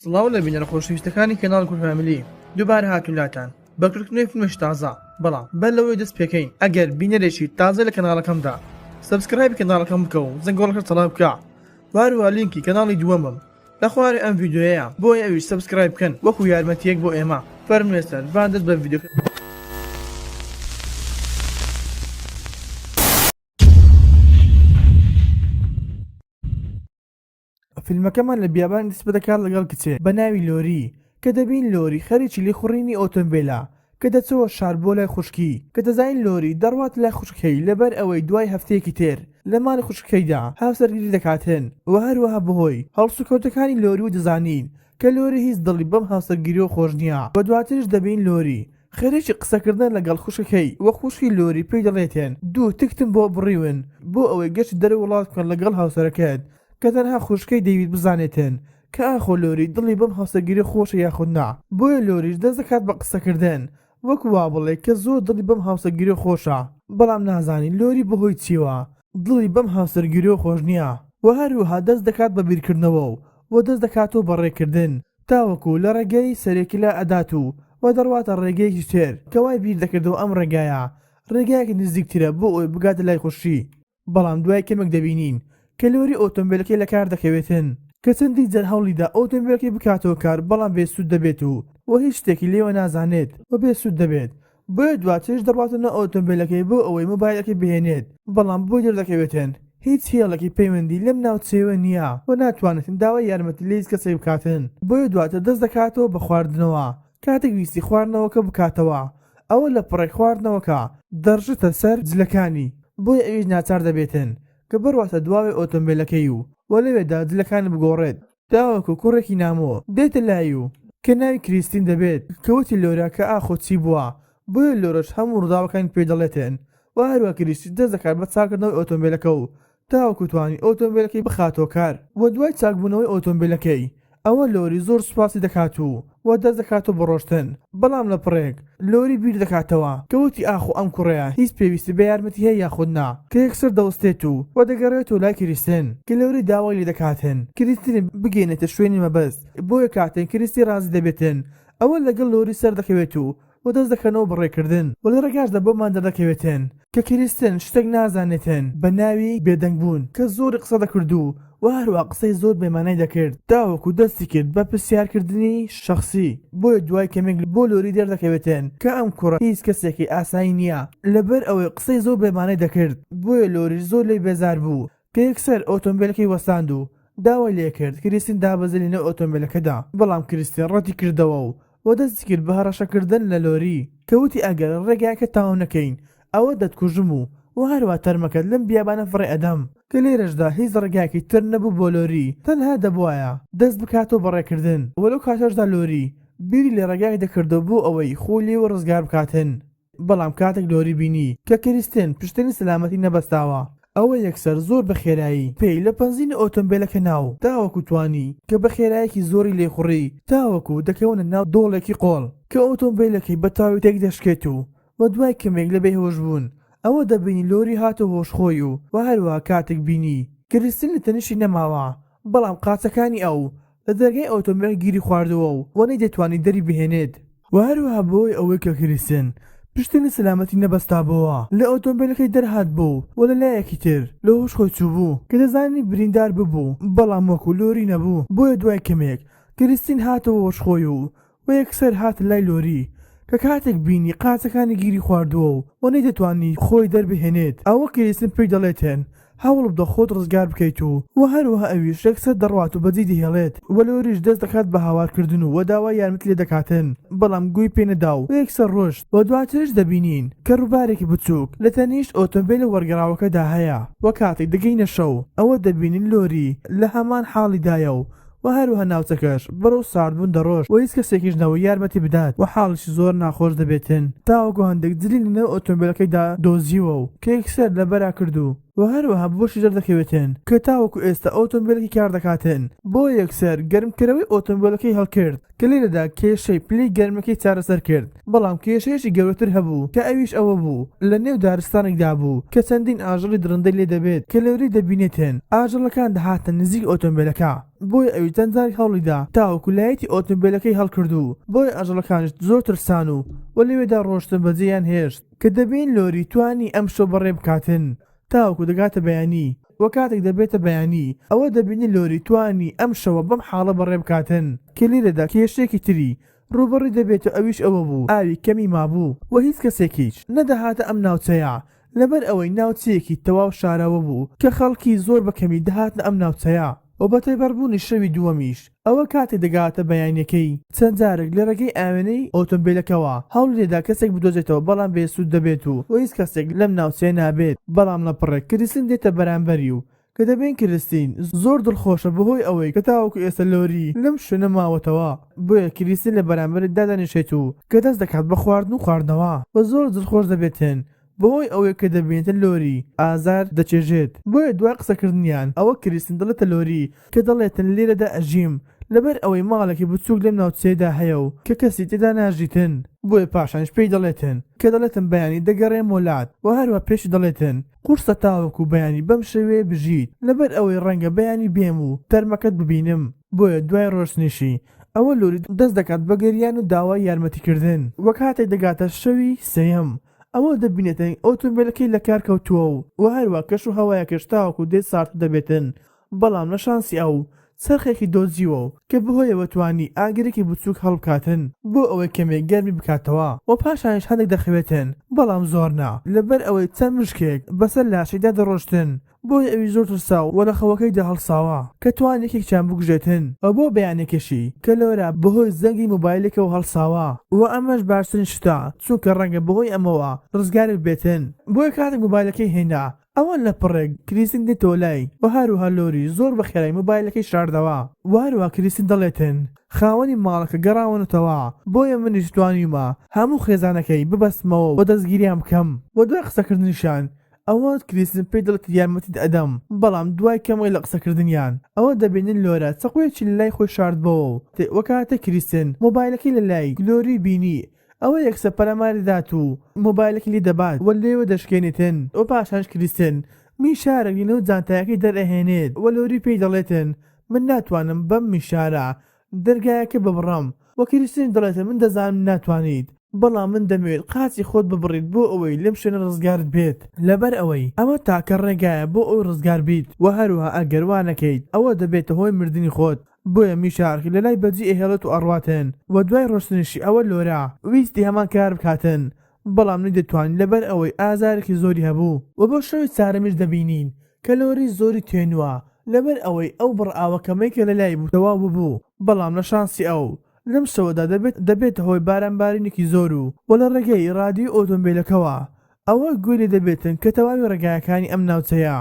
سڵاو لە بینەرە خۆشەویستەکانی کەناڵ کورد فامیلی دووبارە هاتوین لاتان بە کردنەوەی فیلمێکی تازە بەڵام بەر لەوەی دەست پێکەین ئەگەر بینەرێکی تازە لە کەناڵەکەمدا subscribe ی کەناڵەکەم بکە و زەنگۆڵەکە چالاک بکە وهەروەها لینکی کەناڵی دووەمم لە خوارێ ئەم ڤیدیۆیەیە بۆیە ئەویش subscribe بکەن وەکو یارمەتیەک بۆ ئێمە فەرموو ئێستا با دەست بە ڤیدیۆکە فیلمەکەمان لە بیابان دەست پێدەکات لەگەڵ کچێ بە ناوی لۆری کە دەبین لۆری خەریکی لێخوڕینی ئۆتۆمبێلە کە دەچەوە شار بۆ لای خوشکی کە دەزانین لۆری دەڕوات لای خوشکەی لەبەر ئەوەی دوای هەفتەیەکی تر لە ماڵی خوشکەکەیدا هاوسەرگیری دەکاتن وە هەروەها بەهۆی هەڵسوکەوتەکانی لۆری و دەزانین کە لۆری هیچ دڵی بەم هاوسەرگیریەوە خۆش نیە وە دواتریش دەبین لۆری خەریکی قسەکردنە لەگەڵ خوشکەکەی وە خوشکی لۆری پێی دەڵێتن دوو تکتم بۆ بڕیون بۆ ئەوەی گەشتی دەرەوەی وڵات بکەن لەگەڵ هاوسەرەکەت کە تەنها خوشکەی دەیویست بزانێتن کە ئاخۆ لۆری دڵی بەم هاوسەرگیریە خۆشە یاخود نا بۆیە لۆریش دەست دەکات بە قسەکردن وەک وابڵێ کە زۆر دڵی بەم هاوسەرگیریە خۆشە بەڵام نازانین لۆری بەهۆی چیوە دڵی بەم هاوسەرگیریە خۆش نیە وە هەروەها دەست دەکات بە بیرکردنەوە و وە دەست دەکاتەوە بە ڕێکردن تاوەکو لە ڕێگای سەرەکی لا ئەدات و وە دەڕواتە ڕێگەیەکی تر کە وای بیر دەکردەوە ئەم ڕێگایە ڕێگایەکی نزیکترە بۆ ئەوەی بگاتە لای خوشکی بەڵام دوای کەمێک دەبینین کە لۆری ئۆتۆمبێلەکەی لەکار دەکەوێتن کە چەندین جار هەوڵیدا ئۆتۆمبێلەکەی بکاتەوە کار بەڵام بێ سوود دەبێت و وە هیچ شتێکی لێوە نازانێت و بێ سوود دەبێت بۆیە دواتریش دەڕواتە ناو ئۆتۆمبێلەکەی بۆ ئەوەی مۆبایلەکەی بهێنێت بەڵام بۆی دەردەکەوێتن هیچ هێڵێکی پەیوەندی لەم ناوچەیەوە نییە و ناتوانێتن داوای یارمەتی لە هیچ کەسێک بکاتن بۆیە دواتر دەست دەکاتەوە بە خواردنەوە کاتێک ویستی خواردنەوەکە بکاتەوە ئەوە لە پڕێک خواردنەوەکە دەڕژێتە سەر جلەکانی بۆیە ئەویش ناچار دەبێتن کە بڕواتە دواوەی ئۆتۆمبێلەکەی و و لەوێدا جلەکانی بگۆڕێت تاوەکو کوڕێکی نامۆ دێتە لای و کە ناوی کریستین دەبێت کە وتی لۆرا کە ئاخۆ چی بووە بۆیە لۆرەش هەموو ڕووداوەکانی پێ دەڵێتن و هەروا کریستیش دەست دەکات بە چاککردنەوەی ئۆتۆمبێلەکە و تاوەکو توانی ئۆتۆمبێلەکەی بخاتەوە کار و دوای چاکبوونەوەی ئۆتۆمبێلەکەی ئەوە لۆری زۆر سوپاسی دەکات و و دەست دەکاتەوە بە ڕۆشتن بەڵام لە پڕێک لۆری بیر دەکاتەوە کە وتی ئاخۆ ئەم کوڕەیە هیچ پێویستی بە یارمەتی هەیە یاخود نا کە یەکسەر دەوەستێت و و دەگەڕێتەوە لای کریستن کە لۆری داوای لێ دەکاتن کریستنی بگەینێتە شوێنی مەبەست بۆیە کاتێک کریستی ڕازی دەبێتن ئەوە لەگەڵ لۆری سەردەکەوێت و و دەست دەکەنەوە بە ڕێکردن و لە ڕێگاشدا بۆمان دەردەکەوێتن کە کریستن شتێک نازانێتن بە ناوی بێدەنگ بوون کە زۆری قسە دەکرد و وە هەروەها قسەی زۆر بێمانای دەکرد تاوەکو دەستی کرد بە پرسیارکردنی شەخسی بۆیە دوای کەمێک بۆ لۆری دەردەکەوێتن کە ئەم کوڕە هیچ کەسێکی ئاسایی نییە لەبەر ئەوەی قسەی زۆر بێمانای دەکرد بۆیە لۆریش زۆر لێی بێزار بوو کە یەکسەر ئۆتۆمبێلەکەی وەستاند و داوای لێکرد کریستین دابەزێ لەنێو ئۆتۆمبێلەکەدا، بەڵام کریستین ڕەتی کردەوە و و دەستی کرد بە هەڕەشەکردن لە لۆری کە وتی ئەگەر ڕێگاکە تەواو نەکەین ئەوە دەتکوژم و و هەروا تەرمەکەت لەم بیابانە فڕێ ئەدەم، کە لێرەشدا هیچ ڕێگایەکی تر نەبوو بۆ لۆری تەنها دەبوایە دەست بکاتەوە بە ڕێکردن و لەو کاتەشدا لۆری بیری لە ڕێگایەک دەکردەوە بۆ ئەوەی خۆی لێوە ڕزگار بکاتن. بەڵام کاتێک لۆری بینی کە کریستن پشتێنی سەلامەتی نەبەستاوە، ئەوە یەکسەر زۆر بە خێرایی پێی لە پەنزینی ئۆتۆمبێلەکە نا و تاوەکو توانی کە بە خێرایەکی زۆری لێخوڕی تاوەکو دەکەونە ناو دۆڵێکی قۆڵ کە ئۆتۆمبێلەکەی بە تەواوی تێکدەشکێت و و دوای کەمێک لە بێهۆشبوون ئەوە دەبینی لۆری هاتەوە هۆش خۆی و و هەروەها کاتێک بینی کریستن لە تەنیشتی نەماوە بەڵام قاچەکانی ئەو لە دەرگای ئۆتۆمبێل گیری خواردووە و وە نەیدەتوانی دەری بهێنێت. وە هەروەها بەهۆی ئەوەی کە کریستن پشتێنی سەلامەتی نەبەستابۆوە لە ئۆتۆمبێلەکەی دەرهاتبوو و لە لایەکی تر لە هۆش خۆی چووبوو کە دەزانی بریندار ببوو بەڵام وەکو لۆری نەبوو بۆیە دوای کەمێک کریستین هاتەوە هۆش خۆی و و یەکسەر هاتە لای لۆری کە کاتێک بینی قاچەکانی گیری خواردووە و و نەیدەتوانی خۆی دەربهێنێت ئەوە کریستن پێی دەڵێتن هەوڵبدە خۆت ڕزگار بکەیت و وە هەروەها ئەویش یەکسەر دەڕوات و بەجێی دەهێڵێت وە لۆریش دەست دەکات بە هاوارکردن و وە داوای یارمەتی لێ دەکاتن بەڵام گوێی پێ نەدا و یەکسەر ڕۆشت وە دواتریش دەبینین کە ڕووبارێکی بچووک لە تەنیشت ئۆتۆمبێلە وەرگەڕاوەکەدا هەیە وە کاتێک دەگەینە شەو ئەوە دەبینین لۆری لە هەمان حاڵیدایە و وە هەروەها ناوچەکەش بەرەو ساردبوون دەڕۆشت وە هیچ کەسێکیش نەبوو یارمەتی بدات وە حاڵیشی زۆر ناخۆش دەبێتن تاوەکو هەندێک جلی لەنێو ئۆتۆمبێلەکەیدا دۆزیوە و کە یەکسەر لەبەرا کرد و وە هەروەها بۆشی دەردەکەوێتن کە تاوەکو ئێستا ئۆتۆمبێلەکەی کار دەکاتن بۆیە یەکسەر گەرمکەرەوەی ئۆتۆمبێلەکەی هەڵکرد کە لێرەدا کێشەی پلەی گەرمەکەی چارەسەر کرد، بەڵام کێشەیەکی گەورەتر هەبوو کە ئەویش ئەوە بوو لە نێو دارستانێکدا بوو کە چەندین ئاژەڵی دڕندەی لێ دەبێت کە لۆری دەبینێتن ئاژەڵەکان دەهاتنە نزیک ئۆتۆمبێلەکە. بۆیە ئەویش چەند جارێک هەوڵیدا تاوەکو لایتی ئۆتۆمبێلەکەی هەڵکرد و بۆیە ئاژەڵەکانیش زۆر ترسان و و لەوێدا ڕۆشتن بەجێیان هێشت کە دەبین لۆری توانی ئەمشەو بەڕێ بکاتن تاوەکو دەگاتە بەیانی وە کاتێک دەبێتە بەیانی ئەوە دەبینین لۆری توانی ئەم شەوە بەم حاڵە بەڕێ بکاتن کە لێرەدا کێشەیەکی تری ڕووبەڕووی دەبێتەوە ئەویش ئەوە بوو ئاوی کەمی مابوو وە هیچ کەسێکیش نەدەهاتە ئەم ناوچەیە لەبەر ئەوەی ناوچەیەکی تەواو شاراوە بوو کە خەڵکی زۆر بە کەمی دەهاتنە ئەم ناوچەیە وە بە تێپەڕبوونی شەوی دووەمیش ئەوە کاتێک دەگاتە بەیانیەکەی چەند جارێک لە ڕێگەی ئاوێنەی ئۆتۆمبیلەکەوە هەوڵی دەدا کەسێک بدۆزێتەوە بەڵام بێ سوود دەبێت و هیچ کەسێک لەم ناوچەیە نابێت بەڵام لەپڕێک کریستین دێتە بەرامبەری و کە دەبین کریستین زۆر دڵخۆشە بەهۆی ئەوەی کە تاوەکو ئێستا لۆری لەم شوێنە ماوەتەوە بۆیە کریستین لە بەرامبەری دادەنیشێت و کە دەست دەکات بە خواردن و خواردنەوە و زۆر دڵخۆش دەبێتن بەهۆی ئەوەی کە دەبینێتن لۆری ئازار دەچێژێت بۆیە دوای قسەکردنیان ئەوە کریستین دەڵێتە لۆری کە دەڵێتن لێرەدا ئەژیم لەبەر ئەوەی ماڵێکی بچووک لەم ناوچەیەدا هەیە و کە کەسی تێدا ناژیتن بۆیە پاشانیش پێی دەڵێتن کە دەڵێتن بەیانی دەگەڕێمەوە لات و هەروا پێشی دەڵێتن قورسە تاوەکو بەیانی بەم شێوەیە بژیت لەبەر ئەوەی ڕەنگە بەیانی بێم و تەرمەکەت ببینم بۆیە دوای ڕۆشتنیشی ئەوە لۆری دەست دەکات بە گریان و داوای یارمەتی کردن وە کاتێک دەگاتە شەوی سێیەم ئەوە دەبینێتن ئۆتۆمبێلەکەی لەکار کەوتووە و وە هەروا کەش و هەوایەکەش تاوەکو دێت ساردتر دەبێتن بەڵام لە شانسی ئەو چەرخێکی دۆزیوە و کە بەهۆیەوە توانی ئاگرێکی بچووک هەڵبکاتن بۆ ئەوەی کەمێک گەرمی بکاتەوە و پاشانیش هەندێک دەخەوێتن بەڵام زۆر نا لەبەر ئەوەی چەند مشکێک بەسەر لاشەیدا دەڕۆشتن بۆیە ئەویش زۆر ترسا و لە خەوەکەیدا هەڵساوە کە توانی یەکێکیان بکوژێتن و بۆ بەیانیەکەشی کە لۆرا بەهۆی زەنگی مۆبایلێکەوە هەڵساوە و ئەمەش باشترین شتە چونکە ڕەنگە بەهۆی ئەمەوە ڕزگاری ببێتن بۆیە کاتێک مۆبایلەکەی هێنا ئەوە لە پڕێک کریستین دێتەوە لای و هەروەها لۆری زۆر بە خێرای مۆبایلەکەی شاردەوە و هەروەها کریستین دەڵێتن خاوەنی ماڵەکە گەڕاونەتەوە بۆیە منیش توانیومە هەموو خێزانەکەی ببەستمەوە و دەستگیریان بکەم و دوای قسەکردنیشیان ئەوە کریستین پێی دەڵێت یارمەتیت ئەدەم بەڵام دوای کەمێک لە قسەکردنیان ئەوە دەبینن لۆرا چەقۆیەکی لەلای خۆی شاردبۆوە و کاتێک کریستین مۆبایلەکەی لەلای لۆری بینی ئەوە یەکسەر پەلاماری دەدات و مۆبایلەکەی لێ دەبات و لێوە دەشکێنێتن و پاشانیش کریستن میشارێک لەنێو جانتایەکەی دەرئەهێنێت و لۆری پێی دەڵێتن من ناتوانم بەم میشارە دەرگایەکە ببڕم و کریستنیش دەڵێتن من دەزانم ناتوانیت بەڵام من دەمەوێت قاچی خۆت ببڕیت بۆ ئەوەی لەم شوێنە ڕزگارت بێت لەبەر ئەوەی ئەمە تاکە ڕێگایە بۆ ئەوەی ڕزگار بیت و هەروەها ئەگەر وا نەکەیت ئەوە دەبێتە هۆی مردنی خۆت بۆیە میشارک لەلای بەجی ئەهێڵێت و ئەڕواتن وە دوای ڕۆشتنیشی ئەوە لۆرا ویستی هەمان کار بکاتن بەڵام نەیدەتوانی لەبەر ئەوەی ئازارێکی زۆری هەبوو. وە بۆ شەوی چارەمیش دەبینین کە لۆری زۆری تێنوە لەبەر ئەوەی ئەو بڕە ئاوە کەمەی کە لەلای بوو تەواو ببوو بەڵام لە شانسی ئەو لەم شەوەدا دەبێت دەبێتە هۆی باران بارینێکی زۆر و وە لە ڕێگەی ڕادیۆی ئۆتۆمبیلەکەوە ئەوە گوێی لێ دەبێتن کە تەواوی ڕێگایەکانی ئەم ناوچەیە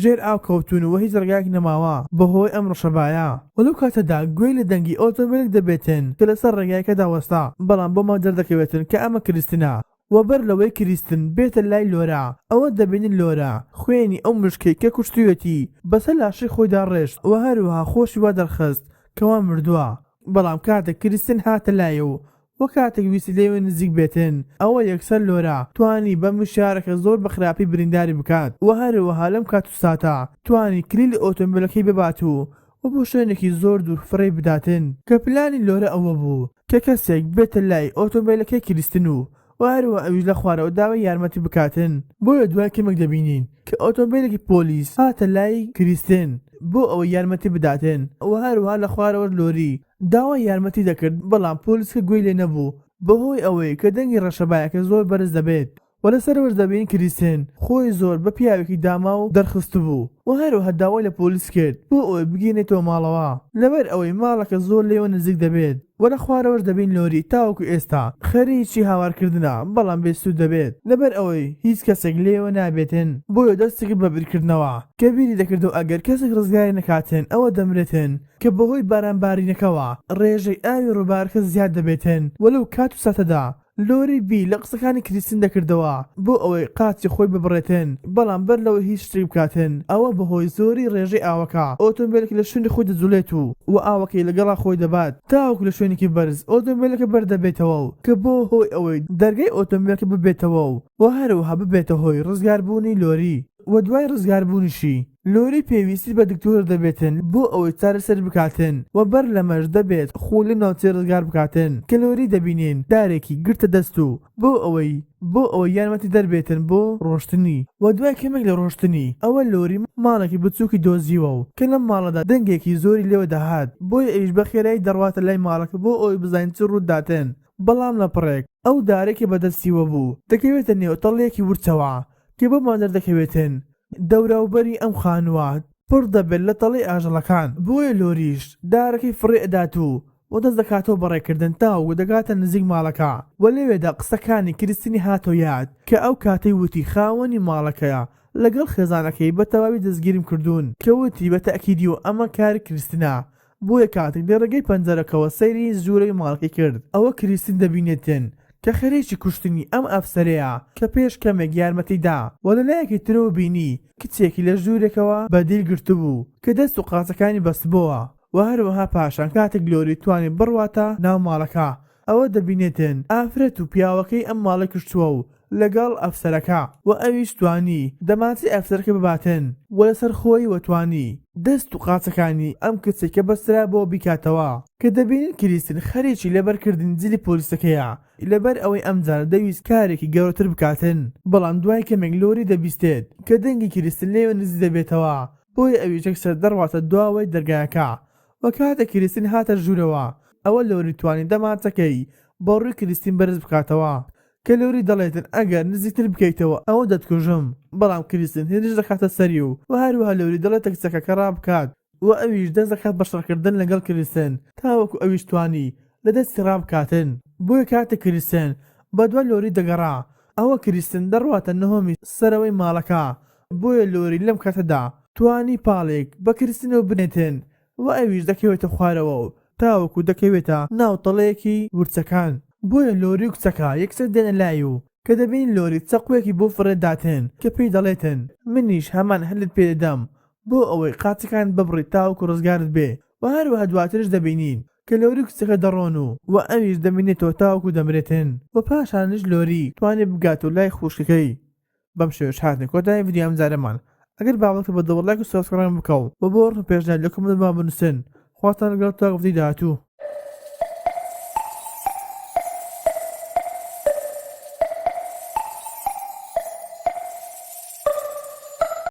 ژێر ئاو کەوتوون و هیچ ڕێگایەک نەماوە بەهۆی ئەم ڕەشەبایە و لەو کاتەدا گوێی لە دەنگی ئۆتۆمبێلێک دەبێتن کە لەسەر ڕێگایەکەدا وەستا بەڵام بۆمان دەردەکەوێتن کە ئەمە کریستنە و بەر لەوەی کریستن بێتە لای لۆرا ئەوە دەبینن لۆرا خوێنی ئەو مشکەی کە کوشتویەتی بەسەر لاشەی خۆیدا ڕێشت و هەروەها خۆشی وا دەرخست کەوا مردووە بەڵام کاتێک کریستن هاتە لای و وە کاتێک ویستی لێوەی نزیک بێتن ئەوە یەکسەر لۆرا توانی بە مشارەکە زۆر بە خراپی برینداری بکات وە هەروەها لەم کات و ساتە توانی کلیلی ئۆتۆمبێلەکەی ببات و وە بۆ شوێنێکی زۆر دوور فڕێی بداتن. کە پلانی لۆرە ئەوە بوو کە کەسێک بێتە لای ئۆتۆمبێلەکەی کریستن و وە هەروەها ئەویش لە خوارەوە داوای یارمەتی بکاتن بۆیە دوای کەمێک دەبینین کە ئۆتۆمبێلێکی پۆلیس هاتە لای کریستن بۆ ئەوەی یارمەتی بداتن وە هەروەها لە خوارەوەش لۆری داوای یارمەتی دەکرد بەڵام پۆلیسکە گوێی لێ نەبوو بەهۆی ئەوەی کە دەنگی ڕەشەبایەکە زۆر بەرز دەبێت وە لەسەرەوەش دەبینین کریستن خۆی زۆر بە پیاوێکی داماو دەرخستبوو وە هەروەها داوای لە پۆلیس کرد بۆ ئەوەی بگەینێتەوە ماڵەوە لەبەر ئەوەی ماڵەکە زۆر لێوە نزیک دەبێت وە لە خوارەوەش دەبین لۆری تاوەکو ئێستا خەریکی هاوارکردنە بەڵام بێ سوود دەبێت لەبەر ئەوەی هیچ کەسێک لێوە نابێتن بۆیە دەستی کرد بە بیرکردنەوە کە بیری دەکردەوە ئەگەر کەسێک ڕزگاری نەکاتن ئەوە دەمرێتن کە بەهۆی بارانبارینەکەوە ڕێژەی ئاوی ڕووبارەکە زیاد دەبێتن و لەو کات و ساتەدا لۆری بیر لە قسەکانی کریستین دەکردەوە بۆ ئەوەی قاچی خۆی ببڕێتن بەڵام بەر لەوەی هیچ شتێک بکاتن ئەوە بەهۆی زۆری ڕێژەی ئاوەکە ئۆتۆمبێلەکە لە شوێنی خۆی دەجوڵێت و و ئاوەکەی لەگەڵا خۆی دەبات تاوەکو لە شوێنێکی بەرز ئۆتۆمبێلەکە بەردەبێتەوە و کە بۆ هۆی ئەوەی دەرگای ئۆتۆمبێلەکە ببێتەوە و و هەروەها ببێتە هۆی ڕزگاربوونی لۆری و دوای ڕزگاربوونیشی. لۆری پێویستی بە دکتۆر دەبێتن بۆ ئەوەی چارەسەر بکاتن و بەر لەمەش دەبێت خۆی لەم ناوچەیە ڕزگار بکاتن کە لۆری دەبینین دارێکی گرتە دەست و بۆ ئەوەی بۆ ئەوەی یارمەتی دەر بێتن بۆ ڕۆشتنی و دوای کەمێک لە ڕۆشتنی ئەوە لۆری ماڵێکی بچوکی دۆزیوە و کە لەم ماڵەدا دەنگێکی زۆری لێوە دەهات بۆیە ئەویش بە خێرایی دەڕواتە لای ماڵەکە بۆ ئەوەی بزانین چ ڕووداتن بەڵام لە پڕێک ئەو دارەی کە بەدەستیوە بوو دەکەوێتە نێو تەڵەیەکی ورچەوە کە بۆمان دەردەکەوێتن دەوراوبەری ئەم خانووە پڕ دەبێت لە تەڵەی ئاژەڵەکان، بۆیە لۆریش دارەکەی فڕێ ئەدات و و دەست دەکاتەوە بە ڕێکردن تاوەکو دەگاتە نزیک ماڵەکە و لەوێدا قسەکانی کریستینی هاتەوە یاد کە ئەو کاتەی وتی خاوەنی ماڵەکەیە لەگەڵ خێزانەکەی بە تەواوی دەستگیرم کردوون کە وتی بە تەئکیدیەوە ئەمە کاری کریستنە بۆیە کاتێک لە ڕێگەی پەنجەرەکەوە سەیری ژوورەوەی ماڵەکەی کرد ئەوە کریستین دەبینێتن کە خەریکی کوشتنی ئەم ئەفسەرەیە کە پێش کەمێک یارمەتی دا و لە لایەکی ترەوە بینی کچێکی لە ژوورێکەوە بە دیل گرتبوو کە دەست و قاچەکانی بەستبۆوە و هەروەها پاشان کاتێک لۆری توانی بڕواتە ناو ماڵەکە ئەوە دەبینێتن ئافرەت و پیاوەکەی ئەم ماڵەی کوشتووە و لەگەڵ ئەفسەرەکە و ئەویش توانی دەمانچەی ئەفسەرەکە بباتن و لەسەر خۆی وە توانی دەست و قاچەکانی ئەم کچەی کە بەسترابۆوە بیکاتەوە. کە دەبینین کریستن خەریکی لەبەر کردنی جلی پۆلیسەکەیە لەبەر ئەوەی ئەمجارە دەویست کارێکی گەورەتر بکاتن بەڵام دوای کەمێک لۆری دەبیستێت کە دەنگی کریستن لێوە نزیک دەبێتەوە بۆیە ئەویش یەکسەر دەڕواتە دواوەی دەرگایەکە و کاتێک کریستین هاتە ژوورەوە ئەوە لۆری توانی دەمانچەکەی بە ڕووی کریستین بەرز بکاتەوە کە لۆری دەڵێتن ئەگەر نزیکتر بکەیتەوە ئەوە دەتکوژم، بەڵام کریستن هێرش دەکاتە سەری و هەروەها لۆری دەڵێتە کچەکە کە ڕابکات و ئەویش دەست دەکات بە شەڕکردن لەگەڵ کریستن تاوەکو ئەویش توانی لە دەستی ڕابکاتن، بۆیە کاتێک کریستن بەدوای لۆری دەگەڕا ئەوە کریستن دەڕواتە نهۆمی سەرەوەی ماڵەکە، بۆیە لۆری لەم کاتەدا توانی پاڵێک بە کریستنەوە بنێتن و ئەویش دەکەوێتە خوارەوە و تاوەکو دەکەوێتە ناو تەڵەیەکی ورچەکان، بۆیە لۆری و کچەکە یەکسەر دێنە لای و کە دەبینین لۆری چەقوێکی بۆ فڕێ داتن کە پێی دەڵێتن منیش هەمان هەلت پێ دەدەم بۆ ئەوەی قاچەکانت ببڕی تاوەکو ڕزگارت بێ و هەروەها دواترش دەبینین کە لۆری و کچەکە دەڕۆن و و ئەویش دەمینێتەوە تاوەکو دەمرێتن و پاشانیش لۆری توانی بگاتەوە لای خوشکەکەی. بەم شێوەیەش هاتینە کۆتایی ڤیدیۆی ئەمجارەمان ئەگەر بابەتەکە بە دڵ بوو لایک و subscribe بکە و بۆ ڕەخنە و پێشنیار لە comment بۆمان بنوسن خواتان لەگەڵ تا ڤیدیۆی داهاتوو.